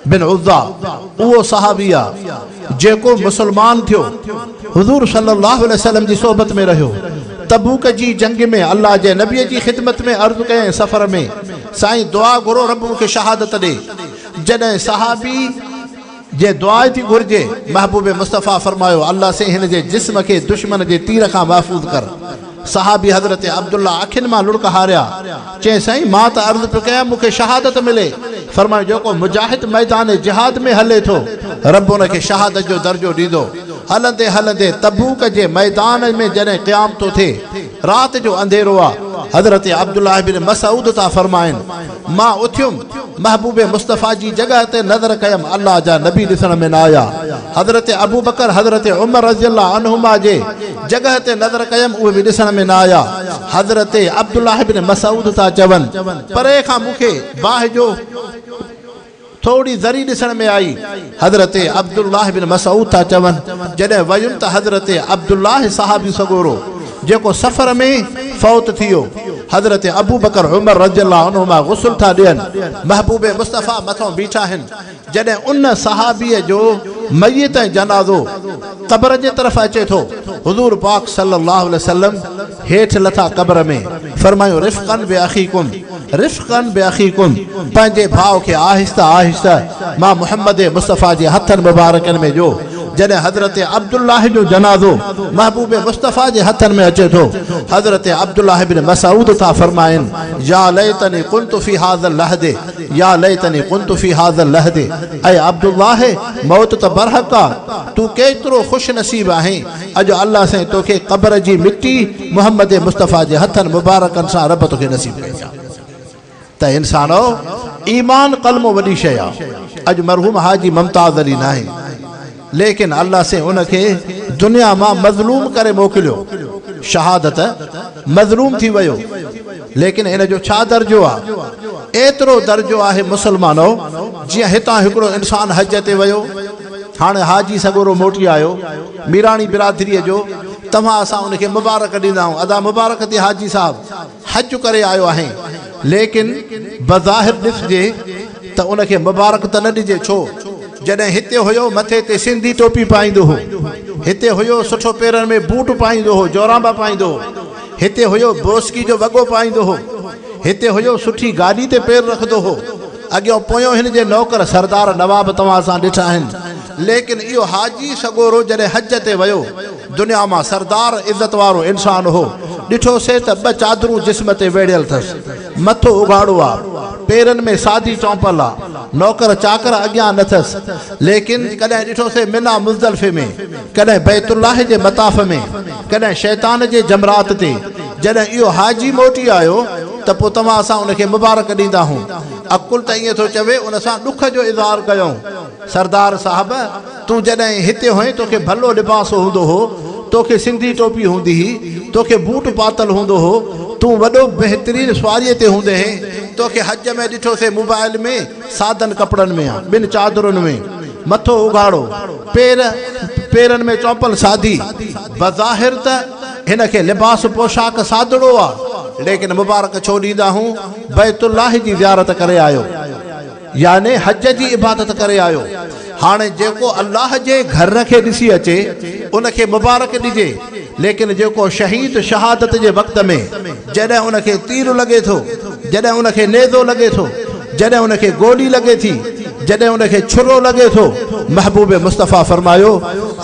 بن عزيٰ اهو صحابي آ جيڪو مسلمان ٿيو، حضور صلي الله عليه وسلم جي صحبت ۾ رهيو، تبوڪ جي جنگ ۾ الله جي نبي جي خدمت ۾ عرض ڪيائين سفر ۾ سائين دعا گهرو رب مون کي شهادت ڏي، جڏهن صحابي جي دعا ٿي گهرجي، محبوب مصطفيٰ فرمايو الله سائين هن جي جسم کي دشمن جي تير کان محفوظ ڪر. صحابي حضرت عبدالله اکين مان لڙڪ هاريا، چيائين، سائين مان ته عرض پيو ڪيان مون کي شهادت ملي، فرمايو، جيڪو مجاهد ميدان جهاد ۾ هلي ٿو، رب ان کي شهادت جو درجو ڏيندو. هلندي هلندي تبوڪ جي ميدان ۾ جڏهن قيام ٿو ٿئي، رات جو انڌيرو آ، حضرت عبدالله بن مسعود ٿا فرمائن، مان اٿيم، محبوب مصطفيٰ جي جڳهه تي نظر ڪيم، الله جا نبي ڏسڻ ۾ نه آيا. حضرت ابوبڪر، حضرت عمر رضي الله عنهما جي جڳهه تي نظر ڪيم، اهي به ڏسڻ ۾ نه آيا. حضرت عبدالله بن مسعود ٿا چون، پري کان مون کي باهه جو ٿوري ذري ڏسڻ ۾ آئي. حضرت عبدالله بن مسعود ٿا چون، جڏهن ويم ته حضرت عبدالله صحابي سڳورو، جيڪو سفر ۾ فوت ٿيو، حضرت ابوبڪر عمر رضي الله عنهما غسل ٿا ڏين، محبوب مصطفيٰ مٿئون بيٺا آهن، جڏهن ان صحابيء جو ميت ۽ جنازو قبر جي طرف اچي ٿو، حضور پاڪ صلّي الله عليه وسلّم هيٺ لٿا قبر ۾، فرمايون رفقاً باخيڪم، رفقاً باخيڪم، پنهنجي ڀاء کي آهسته آهسته مان محمّد مصطفيٰ جي هٿن مبارڪن ۾ ڏيو. جڏهن حضرت عبدالله جو جنازو محبوب مصطفيٰ جي هٿن ۾ اچي ٿو، حضرت عبدالله بن مسعود ٿا فرمائن، يا ليتني ڪنت في هذا اللحد، يا ليتني ڪنت في هذا اللحد، اي عبدالله موت ته برحق آ، تون ڪيترو خوش نصيب آهين، اڄ الله سائين توکي قبر جي مٽي محمد مصطفيٰ جي هٿن مبارڪن سان رب توکي نصيب ڪئي آ. ته انسانؤ! ايمان ڪلمو وڏي شيء آ. اڄ مرحوم حاجي ممتاز علي ناهي، ليڪن الله سائين ان کي دنيا مان مظلوم ڪري موڪليو. شهادت مظلوم ٿي ويو، ليڪن ان جو ڇا درجو آ؟ ايترو درجو آهي مسلمانؤ! جيئن هتان هڪڙو انسان حج تي ويو، هاڻي حاجي سڳورو موٽي آيو، ميراڻي برادريء جو، توهان اسان ان کي مبارڪ ڏيندا آهيون، ادا مبارڪ ٿئي حاجي صاحب! حج ڪري آيو آهين، ليڪن بظاهر ڏسجي ته ان کي مبارڪ ته نه ڏجي، ڇو؟ جڏهن هتي هيو مٿي تي سنڌي ٽوپي پائيندو هو، هتي هيو سٺو پيرن ۾ بوٽ پائيندو هو، جورانبا پائيندو هو، هتي هيو بوسڪي جو وڳو پائيندو هو، هتي هيو سٺي گاڏي تي پير رکندو هو، اڳيون پويون هن جي نوڪر سردار نواب توهان سان ڏٺا آهن، ليڪن اهو حاجي سڳورو جڏهن حج تي ويو، دنيا مان سردار عزت وارو انسان هو، ڏٺوسي ته ٻه چادرون جسم تي ويڙهيل ٿس، مٿو اگهاڙو آ، پيرن ۾ سادي چونپل آ، نوڪر چاڪر اڳيان نه ٿس، ليڪن ڪڏهن ڏٺوسي منيٰ مزدلفي ۾، ڪڏهن بيت الله جي مطاف ۾، ڪڏهن شيطان جي جمرات تي، جڏهن اهو حاجي موٽي آيو ته پوء توهان اسان ان کي مبارڪ ڏيندا هون. عقل ته ائين ٿو چوي ان سان ڏک جو اظهار ڪيائون. سردار صاحب! تون جڏهن هتي هئين توکي ڀلو لباس هوندو هو، توکي سنڌي ٽوپي هوندي هئي، توکي بوٽ پاتل هوندو هو، تون وڏو بهترين سواريء تي هوندين هين، توکي حج ۾ ڏٺوسين موبائل ۾ سادن ڪپڙن ۾ ٻن چادرن ۾، مٿو اگهاڙو، پير پيرن ۾ چونپل سادي، بظاهر ته هن کي لباس پوشاڪ سادڙو آ، ليڪن مبارڪ ڇو ڏيندا هون، بيت الله جي زيارت ڪري آيو. يعني حج جي عبادت ڪري آيو، هاڻي جيڪو الله جي گهر کي ڏسي اچي ان کي مبارڪ ڏجي، ليڪن جيڪو شهيد شهادت جي وقت ۾ جڏهن ان کي تير لڳي ٿو، جڏهن ان کي نيزو لڳي ٿو، جڏهن ان کي گولي لڳي ٿي، جڏهن ان کي ڇرو لڳي ٿو، محبوب مصطفيٰ فرمايو،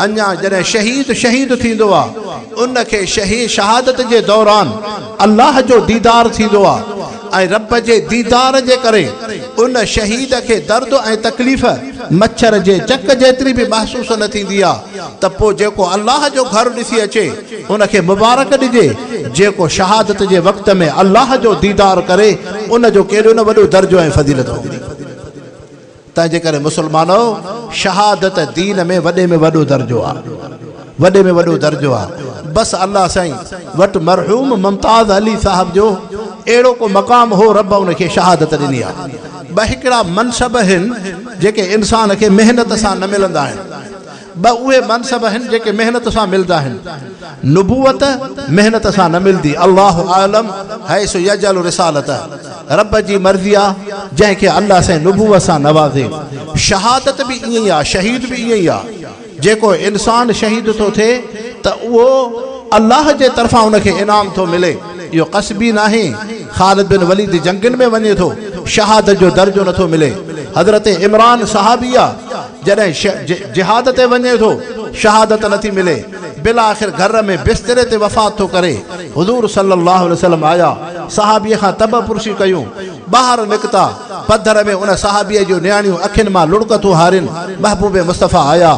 اڃا جڏهن شهيد شهيد ٿيندو آ، ان کي شهادت جي دوران الله جو ديدار ٿيندو آ، ۽ رب جي ديدار جي ڪري ان شهيد کي درد ۽ تڪليف مڇر جي چڪ جيتري به محسوس نه ٿيندي آ ته پوء جيڪو الله جو گهر ڏسي اچي ان کي مبارڪ ڏجي جيڪو شهادت جي وقت ۾ الله جو ديدار ڪري ان جو ڪيڏو نه وڏو درجو ۽ فضيلت هوندي. تنهنجي ڪري مسلمانؤ! شهادت دين ۾ وڏي ۾ وڏو درجو آ. وڏي ۾ وڏو درجو آ. بس الله سائين وٽ مرحوم ممتاز علي صاحب جو اهڙو ڪو مقام هو رب ان کي شهادت ڏني آ. ٻه هڪڙا منصب هن جيڪي انسان کي محنت سان نه ملندا آهن. ٻه اهي منصب آهن جيڪي محنت سان ملدا آهن. نبوت محنت سان نه ملدي، الله اعلم حيث يجعل رسالته. رب جي مرضي آ جنهن کي الله سائين نبوت سان نوازي. شهادت به ائين ئي آ، شهيد به ائين ئي آ. جيڪو انسان شهيد ٿو ٿئي ته اهو الله جي طرفان ان کي انعام ٿو ملي. اهو قصبي ناهي. خالد بن وليد جنگين ۾ وڃي ٿو، شهادت جو درجو نٿو ملي. حضرت عمران صحابي آ، جڏهن جهاد تي وڃي ٿو، شهادت نٿي ملي. بالآخر گهر ۾ بستري تي وفات ٿو ڪري. حضور صلي الله عليه وسلم آيا، صحابيء کان طبع پرسي ڪيون، ٻاهر نڪتا، پڌر ۾ ان صحابيء جون نياڻيون اکين مان لڙڪ ٿيون هارين، محبوب مصطفيٰ آيا،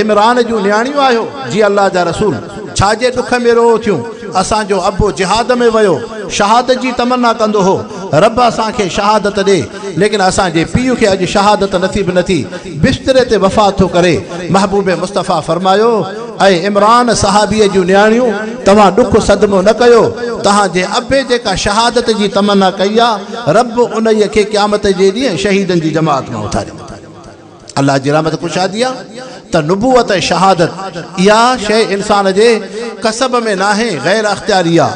عمران جون نياڻيون آهيو؟ جي الله جا رسول! ڇا جي ڏک ۾ روئو ٿيون؟ اسان جو ابو جهاد ۾ ويو، شهادت جي تمنا ڪندو هو، رب اسان کي شهادت ڏي، ليڪن اسان جي پيء کي اڄ شهادت نصيب نه ٿي، بستري تي وفات ٿو ڪري، محبوب مصطفيٰ فرمايو، اي عمران صحابيء جون نياڻيون! توهان ڏک صدمو نه ڪيو، توهان جي ابي جيڪا شهادت جي تمنا ڪئي آ، رب انهيء کي قيامت جي ڏينهن شهيدن جي جماعت مان اٿاريندو. الله جي رحمت ڪشادي آ ته نبوت ۽ شهادت اها شيء انسان جي ڪسب ۾ ناهي، غير اختياري آ،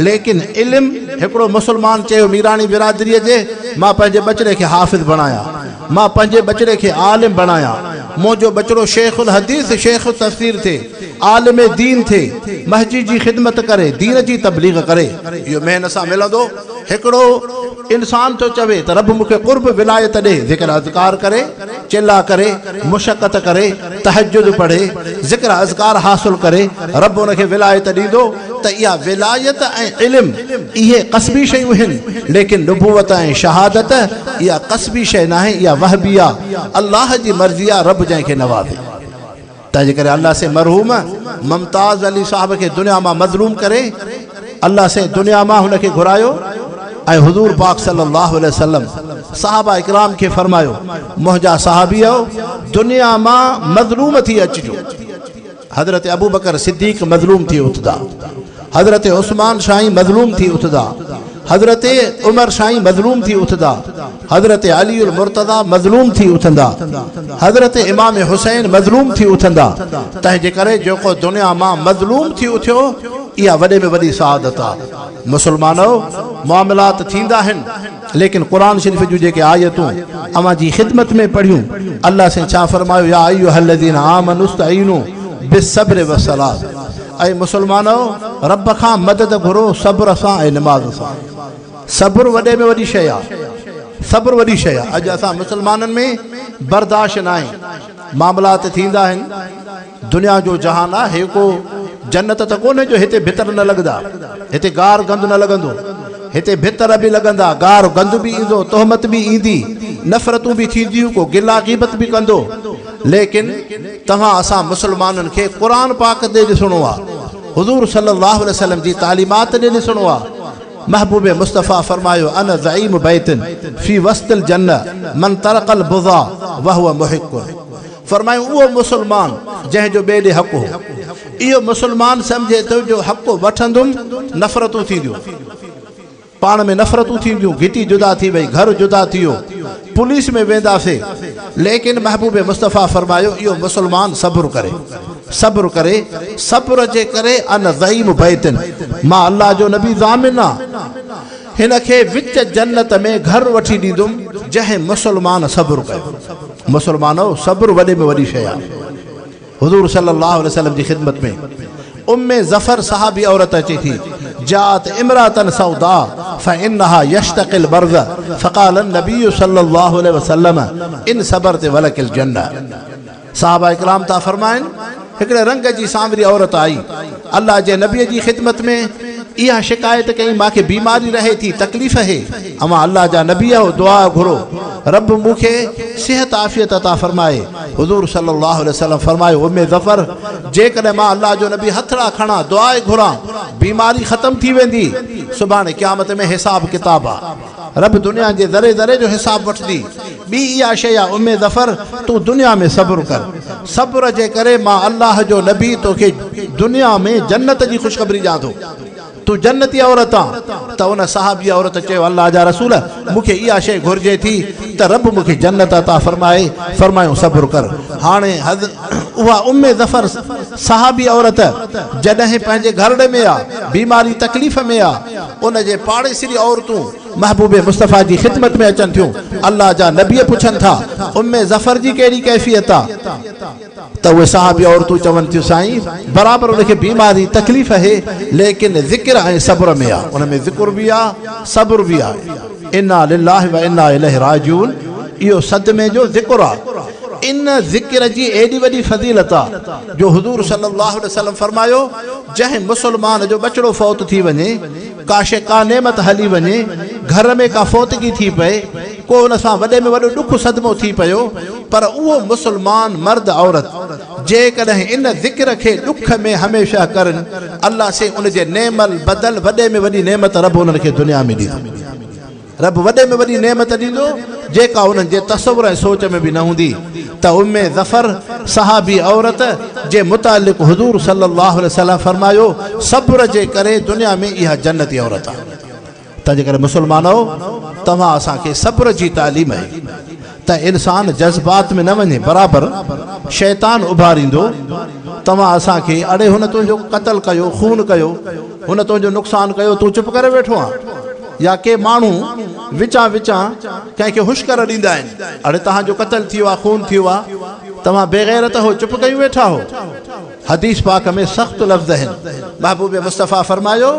ليڪن علم هڪڙو مسلمان چيو ميراڻي برادريء جي مان پنهنجي ٻچڙي کي حافظ بڻايان، مان پنهنجي ٻچڙي کي عالم بڻايان، منهنجو ٻچڙو شيخ الحديث، شيخ التفسير ٿئي، عالم دين ٿئي، مسجد جي خدمت ڪري، دين جي تبليغ ڪري. اهو محنت سان ملندو. هڪڙو انسان ٿو چوي ته رب مون کي قرب ولايت ڏي، ذڪر اذڪار ڪري، چلا ڪري، مشقت ڪري، تهجد پڙهي، ذڪر اذڪار حاصل ڪري، رب ان کي ولايت ڏيندو ته اها ولايت ۽ علم اهي قصبي شيون هن، ليڪن نبوت ۽ شهادت اها قصبي شيء ناهي، اها وهبي آ، الله جي مرضي آ، رب جنهن کي نوازي. تنهن جي ڪري الله سائين مرحوم ممتاز علي صاحب کي دنيا مان مظلوم ڪري الله سائين دنيا مان هن کي گهرايو ۽ حضور پاڪ صلي الله عليه وسلم صحابه اڪرام کي فرمايو منهنجا صحابيو دنيا مان مظلوم ٿي اچجو. حضرت ابوبڪر صديق مظلوم ٿي اٿدا، حضرت عثمان سائين مظلوم ٿي اٿدا، حضرت عمر سائين مظلوم ٿي اٿندا، حضرت علي المرتضيٰ مظلوم ٿي اٿندا، حضرت امام حسين مظلوم ٿي اٿندا، تنهن جي ڪري جيڪو دنيا مان مظلوم ٿي اٿيو اها وڏي ۾ وڏي سعادت آ. مسلمانؤ! معاملات ٿيندا آهن ليڪن قرآن شريف جون جيڪي آيتون اوهان جي خدمت ۾ پڙهيون الله سائين ڇا فرمايو يا ايها الذين آمنوا استعينوا بالصبر والصلاة اي مسلمانؤ! رب کان مدد گهرو صبر سان ۽ نماز سان. صبر وڏي ۾ وڏي شيء آ. صبر وڏي شيء آ. اڄ اسان مسلمانن ۾ برداشت ناهي. معاملات ٿيندا آهن. دنيا جو جهان آ. هي ڪو جنت ته ڪونهي جو هتي ڀتر نه لڳندا. هتي گار گند نه لڳندو. هتي ڀتر به لڳندا، گار گند به ايندو، تهمت به ايندي، نفرتون به ٿينديون، ڪو گلا غيبت به ڪندو. ليڪن توهان اسان مسلمانن کي قرآن پاڪ ڏي ڏسڻو آ، حضور صلي الله عليه وسلم جي تعليمات ڏي ڏسڻو آ. محبوب مصطفيٰ فرمايو، انا زعيم بيت في وسط الجنة من ترڪ البغض وهو محق. فرمايو اهو مسلمان جنهن جو ٻئي ڏي حق هو. اهو مسلمان سمجهي ٿو جو حق وٺندم نفرتون ٿينديون. پاڻ ۾ نفرتون ٿينديون، گهٽي جدا ٿي وئي، گهر جدا ٿي ويو، پوليس ۾ وينداسي، ليڪن محبوب مصطفيٰ فرمايو اهو مسلمان صبر ڪري، صبر ڪري، صبر جي ڪري انا زعيم بيت، مان الله جو نبي ضامن آ، هن کي وچ جنت ۾ گهر وٺي ڏيندم، جنهن مسلمان صبر ڪيو. مسلمانؤ! صبر وڏي ۾ وڏي شيء آ. حضور صلي الله عليه وسلم جي خدمت ۾ ام ظفر صحابي عورت اچي ٿي، جاءت امراة سوداء فانها يشتقي البرد فقال النبي صلي الله عليه وسلم ان صبرت ولک الجنه. صحابه اڪرام ٿا فرمائن هڪڙي رنگ جي سانوري عورت آئي الله جي نبي جي خدمت ۾ اها شڪايت ڪيائين مان کي بيماري رهي ٿي تڪليف اهي اوهان الله جا نبي آهيو دعا گهرو رب مون کي صحت عافيت عطا فرمائي حضور صلي الله عليه وسلم فرمايو ام ظفر جيڪڏهن مان الله جو نبي هٿڙا کڻان دعا گهران بيماري ختم ٿي ويندي سڀاڻي قيامت ۾ حساب ڪتاب آ رب دنيا جي ذري ذري جو حساب وٺندي ٻي اها شيء آ ام ظفر تون دنيا ۾ صبر ڪر صبر جي ڪري مان الله جو نبي توکي دنيا ۾ جنت جي خوشخبري ڏيان ٿو تون جنتي عورت آن ته ان صحابي عورت چيو الله جا رسول مون کي اها شيء گهرجي ٿي ته رب مون کي جنت عطا فرمائي فرمايو صبر ڪر هاڻي اها ام ظفر صحابي عورت جڏهن پنهنجي گهرڙي ۾ آ بيماري تڪليف ۾ آ ان جي پاڙيسري عورتون محبوب مصطفيٰ جي خدمت ۾ اچن ٿيون. الله جا نبي پڇن ٿا، ام ظفر جي ڪهڙي ڪيفيت آ؟ ته اهي صحابي عورتون چون ٿيون، سائين! برابر ان کي بيماري، تڪليف اهي، ليڪن ذڪر ۽ صبر ۾ آ. ان ۾ ذڪر به آ، صبر به آهي. انا لله وانا اليه راجعون اهو صدمي جو ذڪر آ. ان ذڪر جي ايڏي وڏي فضيلت آ جو حضور صلي الله عليه وسلم فرمايو، جنهن مسلمان جو ٻچڙو فوت ٿي وڃي، ڪا شيء ڪا نعمت هلي وڃي، گهر ۾ ڪا فوتگي ٿي پئي، ڪو ان سان وڏي ۾ وڏو ڏک صدمو ٿي پيو، پر اهو مسلمان مرد عورت جيڪڏهن ان ذڪر کي ڏک ۾ هميشه ڪرن، الله سائين ان جي نعم البدل وڏي ۾ وڏي نعمت رب انهن کي دنيا ۾ ڏيندو. رب وڏي ۾ وڏي نعمت ڏيندو جيڪا انهن جي تصور ۽ سوچ ۾ به نه هوندي ته ام ظفر صحابي عورت جي متعلق حضور صلي الله عليه وسلم فرمايو صبر جي ڪري دنيا ۾ اها جنتي عورت آهي. تنهنجي ڪري مسلمانؤ توهان اسان کي صبر جي تعليم آهي ته انسان جذبات ۾ نه وڃي برابر شيطان اڀاريندو توهان اسان کي اڙي هن تنهنجو قتل ڪيو خون ڪيو هن تنهنجو نقصان ڪيو تون چپ ڪري ويٺو آن يا ڪي ماڻهو وچان وچان ڪنهن کي هشڪر ڏيندا آهن اڙي توهان جو قتل ٿيو آ خون ٿيو آ توهان بيغيرت هو چپ ڪيون ويٺا هو. حديث پاڪ ۾ سخت لفظ آهن، محبوب مصطفيٰ فرمايو،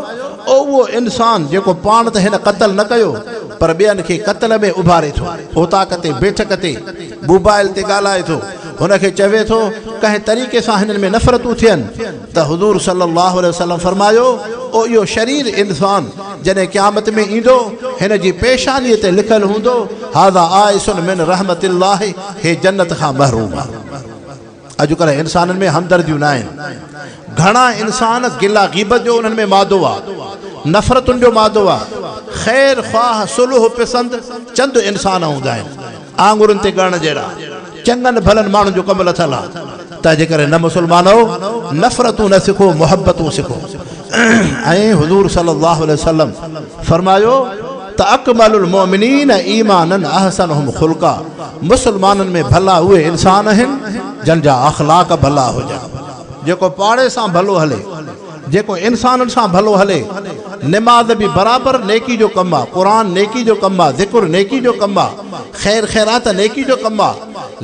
او اهو انسان جيڪو پاڻ ته هن قتل نه ڪيو پر ٻين کي قتل ۾ اڀاري ٿو، اوطاق تي، بيٺڪ تي، موبائل تي ڳالهائي ٿو، هن کي چوي ٿو ڪنهن طريقي سان هنن ۾ نفرتون ٿين ته حضور صلي الله عليه وسلم فرمايو، او اهو شرير انسان جڏهن قيامت ۾ ايندو هن جي پيشانيء تي لکيل هوندو، هذا آئس من رحمت الله هي جنت کان محروم آهي. اڄڪلهه انسانن ۾ همدرديون نه آهن. گهڻا انسان گلا غيبت جو انهن ۾ مادو آ، نفرتن جو مادو آ. خير خواهه صلح پسند چند انسان هوندا آهن، آڱرين تي ڳڻڻ جهڙا. چڱن ڀلن ماڻهن جو ڪم لٿل آ. تنهنجي ڪري نه مسلمانؤ نفرتون نه سکو محبتون سکو. ۽ حضور صلي الله عليه وسلم فرمايو ته اڪمل المؤمنين ايمانا احسنهم خلقا مسلمانن ۾ ڀلا اهي انسان آهن جن جا اخلاق ڀلا هجن جيڪو پاڙي سان ڀلو هلي جيڪو انسانن سان ڀلو هلي نماز به برابر نيڪي جو ڪم آ قرآن نيڪي جو ڪم آ ذڪر نيڪي جو ڪم آ خير خيرات نيڪي جو ڪم آ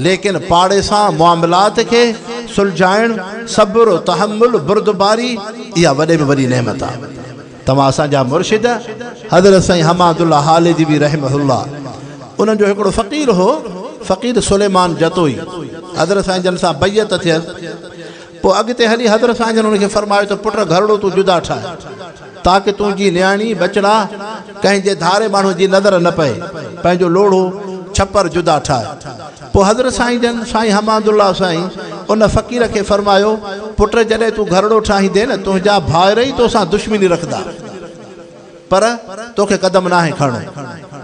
ليڪن پاڙي سان معاملات کي سلجهائڻ صبر تحمل بردباري اها وڏي ۾ وڏي نعمت آ. توهان اسان جا مرشد حضرت سائين حماد الله هاليجوي رحمه الله انهن جو هڪڙو فقير هو فقير سليمان جتوئي حضرت سائين جن سان بيعت ٿيس پوء اڳتي هلي حضرت سائين جن ان کي فرمايو ته پٽ گهرڙو تون جدا ٺاهه تاڪه تنهنجي نياڻي ٻچڙا ڪنهن جي ڌاري ماڻهو جي نظر نه پئي پنهنجو لوڙهو ڇپر جدا ٺاهه پوء حضرت سائين جن، سائين حماد الله سائين، ان فقير کي فرمايو، پٽ جڏهن تون گهرڙو ٺاهيندين نه، تنهنجا ڀائر ئي توسان دشمني رکندا، پر توکي قدم ناهي کڻڻو.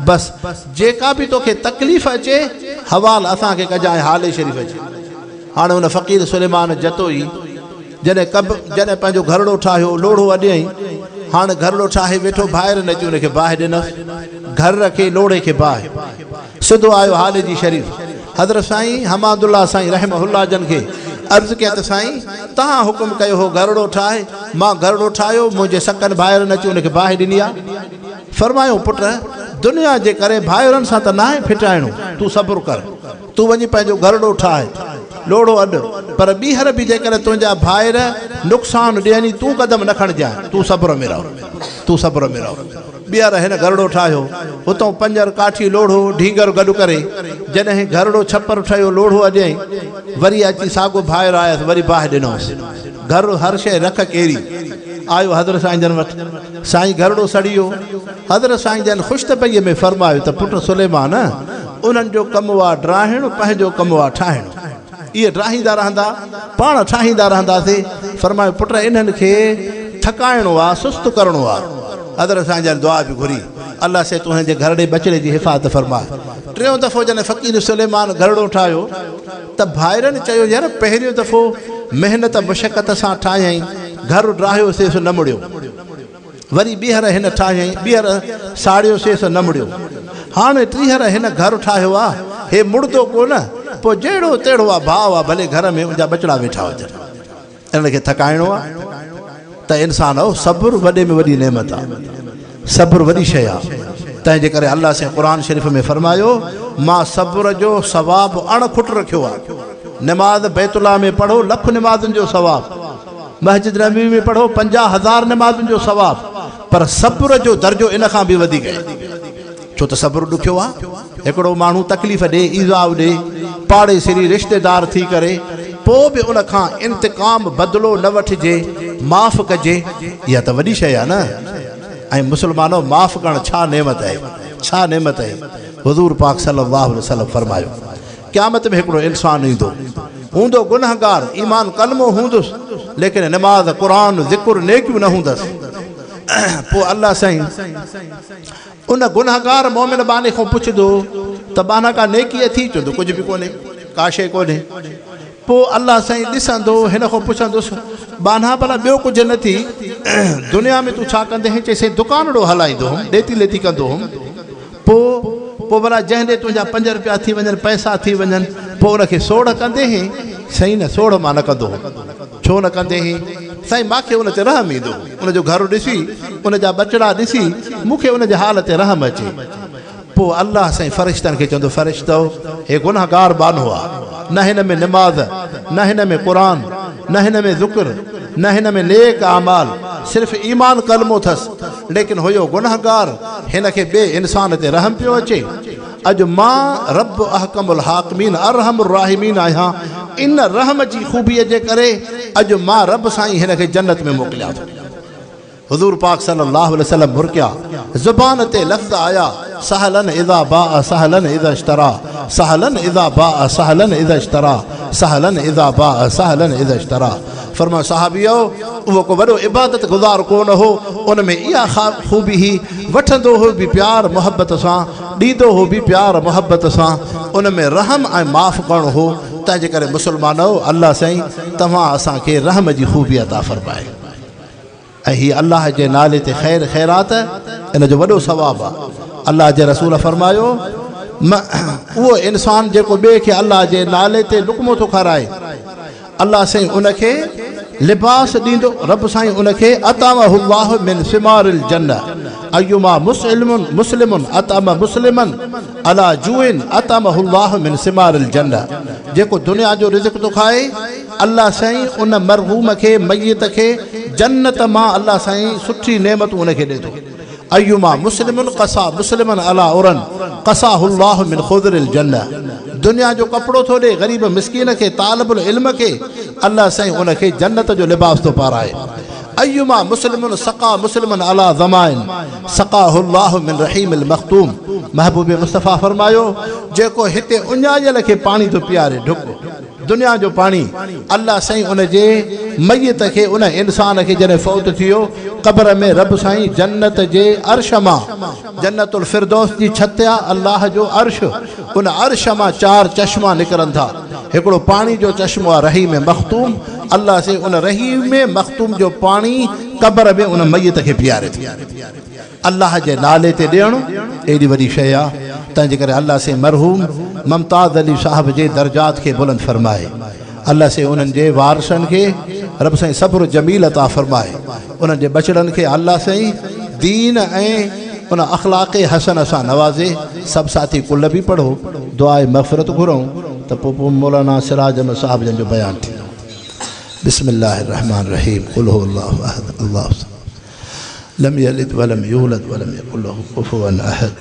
بس جيڪا به توکي تڪليف اچي، حوال اسان کي ڪجانء هالي شريف اچي. هاڻي ان فقير سليمان جتوئي جڏهن ڪب جڏهن پنهنجو گهرڙو ٺاهيو، لوڙهو اڏيائين، هاڻ گهرڙو ٺاهي ويٺو، ڀائرن اچي ان کي باهه ڏنس، گهر کي لوڙهي کي باهه. سڌو آيو هاليجي شريف حضرت سائين حماد الله سائين رحمه الله جن کي عرض ڪيائين ته سائين توهان حڪم ڪيو هو گهرڙو ٺاهه مان گهرڙو ٺاهيو منهنجي سڪن ڀائرن اچي ان کي باهه ڏني آ فرمايو پٽ دنيا جي ڪري ڀائرن سان ته ناهي ڦٽائڻو تون صبر ڪر تون وڃي پنهنجو گهرڙو ٺاهه لوڙهو اڏ پر ٻيهر به جيڪڏهن تنهنجا ڀائر نقصان ڏيني تون قدم نه کڻجانء تون صبر ۾ رهه تون صبر ۾ رهه. ٻيهر هن گهرڙو ٺاهيو. اتئون پڃر، ڪاٺي، لوڙهو، ڍينگر گڏ ڪري، جڏهن گهرڙو ڇپر ٺهيو، لوڙهو اڏيائين. وري اچي ساڳو ڀائر آيس، وري باهه ڏنائونس. گهر هر شيء رک ڪيري. آيو حضرت سائين جن وٽ. سائين گهرڙو سڙي ويو. حضرت سائين جن خوش طبعيء ۾ فرمايو ته پٽ سليمان! انهن جو ڪم آ ڊاهڻ، پنهنجو ڪم آ ٺاهڻ. اهي ڊاهيندا رهندا، پاڻ ٺاهيندا رهنداسين. فرمايو، پٽ انهن کي ٿڪائڻو آ، سست ڪرڻو آ. حضرت سائين جن دعا به گهري، الله سائين تون هن جي گهرڙي ٻچڙي جي حفاظت فرماء. ٽيون دفعو جڏهن فقير سليمان گهرڙو ٺاهيو ته ڀائرن چيو، يار پهريون دفعو محنت مشقت سان ٺاهيائين، گهر ڊاهيو سي سو نه مڙيو. وري ٻيهر هن ٺاهيائين، ٻيهر ساڙيو سي سو نه مڙيو. هاڻي ٽيهر هن گهر ٺاهيو آ، هي مڙندو ڪونه، پوء جهڙو تهڙو آ ڀاء آ، ڀلي گهر ۾ ان جا ٻچڙا ويٺا هجن. انهن کي ٿڪائڻو آ ته انسانؤ صبر وڏي ۾ وڏي نعمت آ. صبر وڏي شيء آ. تنهن جي ڪري الله سائين قرآن شريف ۾ فرمايو، مان صبر جو ثواب اڻ کٽ رکيو آهي. نماز بيت الله ۾ پڙهو لک نمازن جو ثواب، مسجد نبوي ۾ پڙهو 50 هزار نمازن جو ثواب، پر صبر جو درجو ان کان به وڌيڪ آهي. ڇو ته صبر ڏکيو آهي. هڪڙو ماڻهو تڪليف ڏي، ايذاء ڏي، پاڙيسري، رشتيدار ٿي ڪري، پوء به ان کان انتقام، بدلو، نه وٺجي، معاف ڪجي، اها ته وڏي شيء آهي نه. ۽ مسلمانو معاف ڪرڻ ڇا نعمت آهي، ڇا نعمت آهي. حضور پاڪ صلي الله عليه وسلم فرمايو، قيامت ۾ هڪڙو انسان ايندو، هوندو گنهگار، ايمان ڪلمو هوندس، ليڪن نماز، قرآن، ذڪر، نيڪيون نه هوندس. پوء الله سائين ان گنهگار مؤمن ٻانهي کان پڇندو ته ٻانها ڪا نيڪي اٿي؟ چوندو ڪجهه به ڪونهي، ڪا شيء ڪونهي. پوء الله سائين ڏسندو هن کان پڇندس ٻانها ڀلا ٻيو ڪجهه نه ٿي دنيا ۾ تون ڇا ڪندين هين؟ چئي سائين دڪانڙو هلائيندو هوم، ڏيتي ليتي ڪندو هوم. پوء ڀلا جنهن ڏي تنهنجا پنج رپيا ٿي وڃن، پئسا ٿي وڃن، پوء ان کي سوڙهه ڪندين هين؟ سائين نه سوڙهه مان نه ڪندو هوم. ڇو نه ڪندين هين؟ سائين مان کي ان تي رحم ايندو هو. ان جو گهر ڏسي، ان جا ٻچڙا ڏسي، مون کي ان جي حال تي رحم اچي. پوء الله سائين فرشتن کي چوندو، فرشتؤ! هي گنهگار ٻانهو آ، نه هن ۾ نماز، نه هن ۾ قرآن، نه هن ۾ ذڪر، نه هن ۾ نيڪ اعمال، صرف ايمان ڪلمو ٿس، ليڪن هيو گنهگار، هن کي ٻئي انسان تي رحم پيو اچي. اڄ مان رب احڪم الحاڪمين ارحم الراحمين آهيان، ان رحم جي خوبيء جي ڪري اڄ مان رب سائين هن کي جنت ۾ موڪليان ٿو. حضور پاڪ صلي الله عليه وسلم مرڪيا، زبان تي لفظ آيا، سهلا اذا باع سهلا اذا اشترا، سهلا اذا باع سهلا اذا اشترا، سهلا اذا باع سهلا اذا اشترا. فرمايو صحابيو! اهو ڪو وڏو عبادت گذار ڪو نه هو، ان ۾ اها خوبي هئي، وٺندو هو به پيار محبت سان، ڏيندو هو به پيار محبت سان، ان ۾ رحم ۽ معاف ڪرڻ هو، تنهن جي ڪري مسلمانؤ! الله سائين توهان اسان کي رحم جي خوبي عطا فرمائي. ۽ هي الله جي نالي تي خير خيرات ان جو وڏو ثواب آ. الله جي رسول فرمايو، م اهو انسان جيڪو ٻئي کي الله جي نالي تي لقمو ٿو کارائي، الله سائين ان کي لباس ڏيندو، رب سائين ان کي اطعمه الله من ثمار الجنه ايما مسلم مسلم اطعم مسلما علي جوع اطعمه الله من ثمار الجنه جيڪو دنيا جو رزق ٿو کائي، الله سائين ان مرحوم کي، ميت کي، جنت مان الله سائين سٺي نعمتون ان کي ڏي ٿو. ايما مسلم قصا مسلما علي عرا قصاه الله من خضر الجنه دنيا جو ڪپڙو ٿو ڏي غريب مسڪين کي، طالب العلم کي، الله سائين ان کي جنت جو لباس ٿو پارائي. ايما مسلم سقا مسلما علي ظماء سقاه الله من رحيم المختوم محبوب مصطفيٰ فرمايو جيڪو هتي اڃايل کي پاڻي ٿو پياري ڍڪ دنيا جو پاڻي الله سائين ان جي ميت کي ان انسان کي جڏهن فوت ٿيو قبر ۾ رب سائين جنت جي عرش مان جنت الفردوس جي ڇت آ الله جو عرش ان عرش مان چار چشما نڪرن ٿا هڪڙو پاڻي جو چشمو آ رحيم مختوم الله سائين ان رحيم مختوم جو پاڻي قبر ۾ ان ميت کي پياري ٿو. الله جي نالي تي ڏيڻ ايڏي وڏي شيء آ، تنهن جي ڪري الله سائين مرحوم ممتاز علي صاحب جي درجات کي بلند فرمائي. الله سائين انهن جي وارثن کي رب سائين صبر جميل عطا فرمائي. انهن جي ٻچڙن کي الله سائين دين ۽ ان اخلاق حسن سان نوازي. سڀ ساٿي قل به پڙهو، دعاء مغفرت گهرون ته پوء مولانا سراج احمد صاحب جن جو بيان ٿيندو. بسم الله الرحمٰن الرحيم قل هو الله احد الله الصمد. لم يلد ولم يولد ولم يكن له كفوا احد.